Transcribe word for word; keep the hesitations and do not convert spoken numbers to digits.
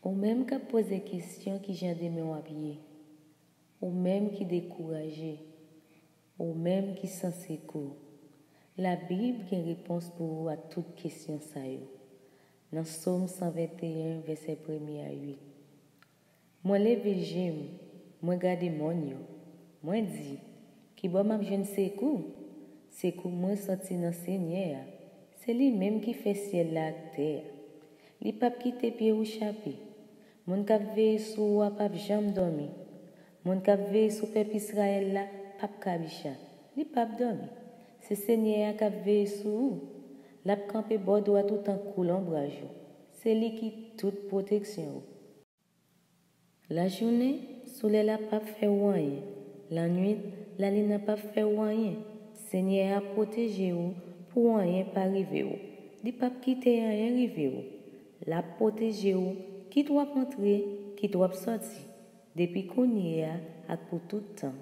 Ou menm k ap poze kesyon ki jan demen w ap ye, ou menm ki dekouraje, ou menm ki san sekou, Labib gen repons pou ou a tout kesyon sa yo. Nan Sòm san venteyen, vèsè premye a uit, mwen leve je m, mwen gade mòn yo, mwen di, ki bò m ap jwenn sekou? Sekou mwen soti nan Senyè a, se li menm ki fè syèl la ak tè a. Li p ap kite pye ou chape. Moun k ap veye sou ou a p ap janm dòmi. Moun k ap veye sou pèp Izrayèl la p ap kabicha. Li p ap dòmi. Se Senyè a k ap veye sou ou. L ap kanpe bò dwat ou tankou lonbraj ou. Se li ki tout pwoteksyon ou. Lajounen, solèy la p ap fè ou anyen. Lannwit, lalin nan p ap fè ou anyen. Senyè a ap pwoteje ou pou anyen pa rive ou. Li p ap kite anyen rive ou. L ap pwoteje ou, kit w ap antre, kit w ap sòti, depi kounye a ak pou tout tan.